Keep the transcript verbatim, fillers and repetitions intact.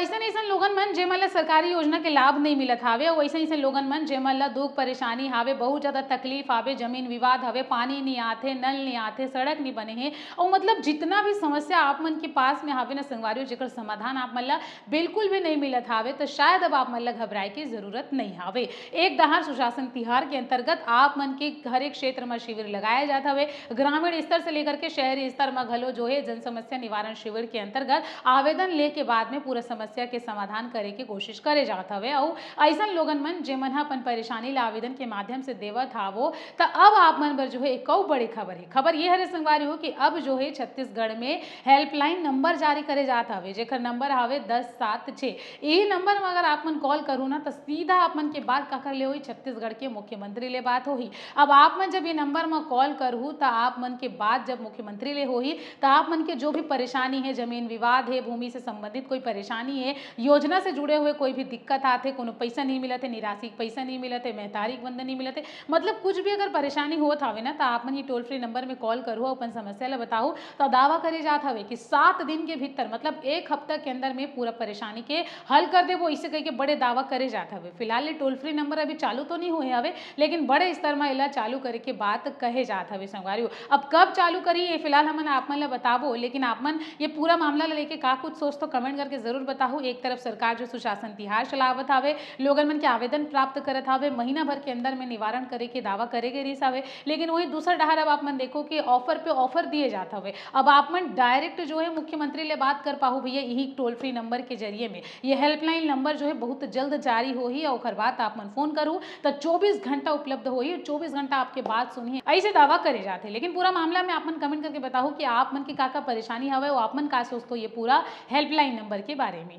अइसन, अइसन लोगन मन, जेमन ल सरकारी योजना के लाभ नइ मिलत हावे, अउ अइसन, अइसन लोगन मन, जेमन ल दुख परेशानी हावे, बहुत ज्यादा तकलीफ हावे, जमीन विवाद हवे, पानी नइ आथे, नल नइ आथे, सड़क नइ बने हे, अउ मतलब जितना भी समस्या आप मन के पास में हावे ना संगवारी हो, जेकर समाधान आप मन ल बिल्कुल भी नइ मिलत हावे, त शायद अब आप मन ल घबराए के जरूरत नइ हावे। एक डहार सुशासन तिहार के अंतर्गत आप मन के हर एक क्षेत्र म शिविर लगाए जात हवे। ग्रामीण स्तर से लेकर के शहरी स्तर म घलो जो हे जन समस्या निवारण शिविर के अंतर्गत आवेदन ले के बाद में पूरा समस्या के समाधान करे के कोशिश करे जात हवे। अउ अइसन लोगन मन, जेमन ह अपन परेशानी ला आवेदन के माध्यम से देवत हावो, त अब आप मन बर जो हे एक अउ बड़े खबर हे। खबर ये हरे संगवारी हो कि अब जो हे छत्तीसगढ़ में हेल्पलाइन नंबर जारी करे जात हवे, जेकर नंबर हवे दस सात छः। यही नंबर में अगर आप मन कॉल करू ना, त सीधा आप मन के बात काकर ले होही? छत्तीसगढ़ के मुख्यमंत्री ले बात होही। अब आप मन जब ये नंबर में कॉल करहू, त आप मन के बात जब मुख्यमंत्री ले होही, त आप मन के जो भी परेशानी हे, जमीन विवाद हे, भूमि से संबंधित कोई परेशानी हे, योजना से जुड़े हुए कोई भी दिक्कत आथे, कोनो पैसा नहीं मिलत हे, निराशी पैसा नहीं मिलत हे, महतारी के वंदन नहीं मिलत हे, मतलब कुछ भी अगर परेशानी होत हावे ना, त आप मन ये टोल फ्री नंबर में कॉल करहू, अपन समस्या ला बताहू, त दावा करे जात हवे कि सात दिन के भीतर, मतलब एक हफ्ता के अंदर में पूरा परेशानी के हल कर देबो, इसे कहिके बड़े दावा करे जात हवे। फिलहाल ये टोल फ्री नंबर अभी चालू तो नहीं होए हवे, लेकिन बड़े स्तर म एला चालू करे के बात कहे जात हवे संगवारी हो। अब कब चालू करी, ये फिलहाल हमन आप मन ला बताबो, लेकिन आप मन ये पूरा मामला ला लेके का कुछ सोचथो, कमेंट करके जरूर बताहू। एक तरफ सरकार जो सुशासन तिहार चलावत हावे, लोगन मन के आवेदन प्राप्त करत हावे, महीना भर के अंदर में निवारण करे के दावा करे गे रिहिस हावे, लेकिन वहीं दूसर डहार अब आप मन देखो कि ऑफर पे ऑफर दिए जात हवे। अब आप मन डायरेक्ट जो हे मुख्यमंत्री ले बात कर पाहू भैया, यही टोल फ्री नंबर के जरिए में। ये हेल्पलाइन नंबर जो हे बहुत जल्द जारी होही, अउ ओकर बाद आप मन फोन करहू, त चौबीस घंटा उपलब्ध होही, चौबीस घंटा आपके बात सुनही, अइसे दावा करे जात हे। लेकिन पूरा मामला में आप मन कमेंट करके बताहू कि आप मन के का का परेशानी हवे, अउ आप मन का सोचथो ये पूरा हेल्पलाइन नंबर के बारे में।